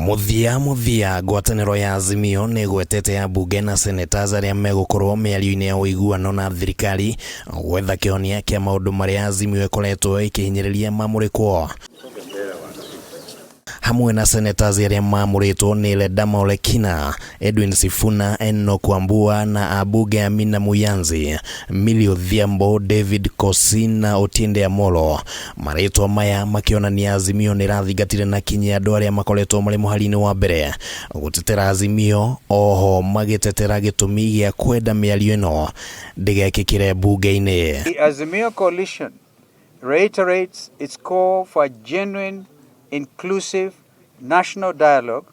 Mũthia mũthia, ngwatanĩro ya Azimio nĩ ĩgwetete ambunge na senators arĩa megũkorwo mĩario-inĩ ya ũiguano na thirikari gwetha kĩhonia kĩa maũndũ marĩa Azimio ĩkoretwo ĩkĩhinyĩrĩria mamũrĩkwo. Hamwe na senators arĩa mamũrĩtwo nĩ Ledama Olekina, Edwin Sifuna, Enoch Wambua na ambunge Amina Muyanzi, Millie Odhiambo, David Kosin na Otiende Amollo. Marĩtwa maya makĩonania Azimio nĩ ĩrathingatire na kinyi andũ arĩa makoretwo marĩ mũhari-inĩ wa mbere gũtetera Azimio, oho magĩtetera gĩtũmi gĩa kwenda mĩario ĩno ndĩgekĩkĩre mbunge-inĩ. The Azimio coalition reiterates its call for a genuine, inclusive national dialogue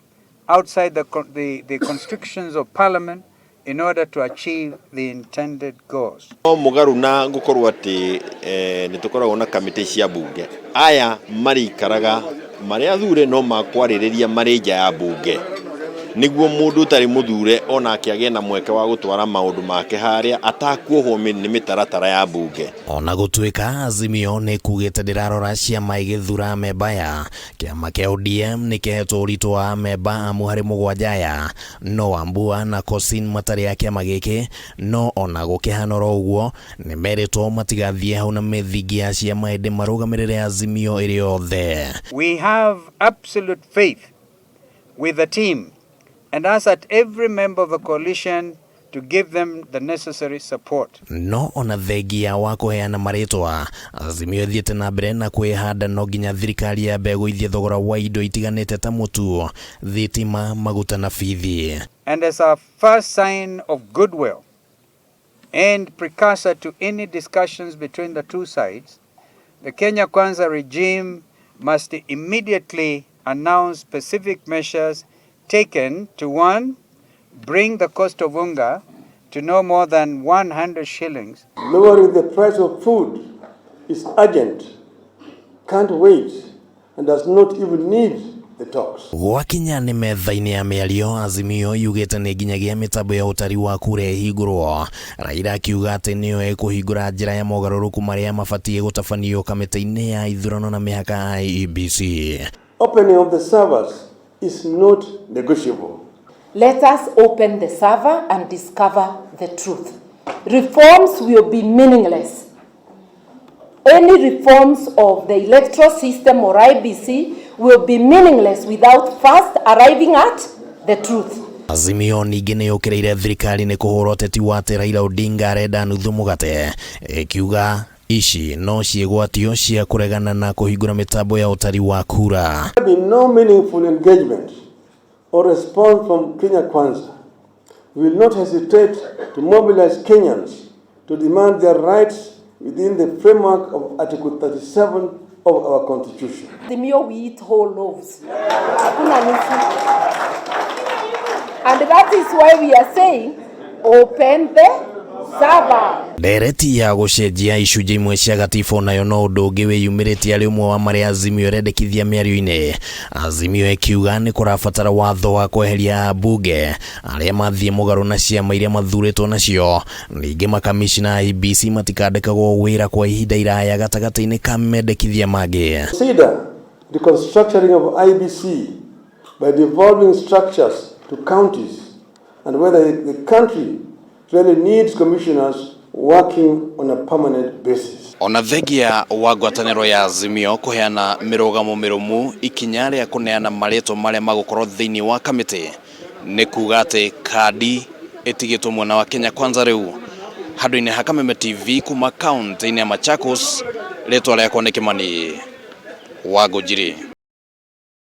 outside the constrictions of parliament in order to achieve the intended goals. No mũgarũ na gũkorwo atĩ nĩ tũkoragwo na kamĩtĩ cia mbunge, aya marĩikaraga marĩ athure no makwarĩrĩria marĩ nja ya mbunge, nĩguo mũndũ ũtarĩ mũthure onake agĩe na mweke wa gũtwara maũndũ make harĩa atakuohwo nĩ mĩtaratara ya mbunge. Ona gũtuĩka Azimio nĩ kugĩte ndĩrarora ciama igĩthura amemba aya, kĩama kĩa ODM nĩ kĩhetwo ũritũ wa amemba amu harĩ mũgwanja aya, no Wambua na Kosin matarĩ a kĩama gĩkĩ, no ona gũkĩhana oro ũguo, nĩ merĩtwo matigathiĩ hau na mĩthingi ya ciama ĩndĩ marũgamĩrĩre Azimio ĩrĩ yothe. We have absolute faith with the team and ask that every member of the coalition to give them the necessary support. No ona thengia wa kũheana marĩtwa, Azimio ĩthiĩte na mbere na kwĩhanda no nginya thirikari yambe ĩgũithie thogora wa indo itiganĩte ta mũtu, thitima, maguta na bithi. And as our first sign of goodwill and precursor to any discussions between the two sides, the Kenya Kwanza regime must immediately announce specific measures taken to, 1, bring the cost of unga to no more than 100 shillings. Lowering the price of food is urgent, can't wait, and does not even need the talks. Gwakinya nĩ metha-inĩ ya mĩario, Azimio yugĩte nĩ nginyagia mĩtambo ya ũtari wa kura ĩhingũrwo. Raila akiuga atĩ nĩyo ĩkũhingũra njĩra ya mogarũrũku marĩa mabatiĩ gũtabanio kamĩtĩ-inĩ ya ithurano na mĩhaka IEBC. Opening of the servers is not negotiable. Let us open the server and discover the truth. Reforms will be meaningless. Any reforms of the electoral system or IEBC will be meaningless without first arriving at the truth. Azimio ningĩ nĩ yũkĩrĩire thirikari nĩ kũhũra ũteti wa atĩ Raila Odinga arenda nuthu mũgate, ĩkiuga ici no ciĩgwatio cia kũregana na kũhingũra mĩtambo ya ũtari wa kura. There be no meaningful engagement or response from Kenya Kwanza. We will not hesitate to mobilize Kenyans to demand their rights within the framework of Article 37 of our Constitution. Azimio, we eat whole loaves. Hakuna nusu. And that is why we are saying, open the server. Ndereti ya gũcenjia icunjĩ imwe cia gatiba nayo no ũndũ ũngĩ wĩyumĩrĩtie arĩ ũmwe wa marĩa Azimio ĩrendekithia mĩario-inĩ. Azimio ĩkiuga nĩ kũrabatara watho wa kweheria ambunge arĩa mathiĩ mũgarũ na ciama iria mathurĩtwo nacio. Ningĩ makamishna a IEBC matikandĩkagwo wĩra kwa ihinda iraya gatagatĩ-inĩ ka mendekithia mangĩ. Consider the restructuring of IEBC by devolving structures to counties and whether the country really needs commissioners working on a permanent basis. Ona thengia wa ngwatanĩro ya Azimio kũheana mĩrũgamo mĩrũmu, ikinya rĩa kũneana marĩtwa marĩa magũkorwo thĩinĩ wa kamĩtĩ nĩ kuga atĩ kandi ĩtigĩtwo mwena wa Kenya Kwanza rĩu. Handũ-inĩ ha Kameme TV kuma kaunti-inĩ ya Machakos, rĩtwa rĩakwa nĩ Kĩmani wa Ngũnjiri.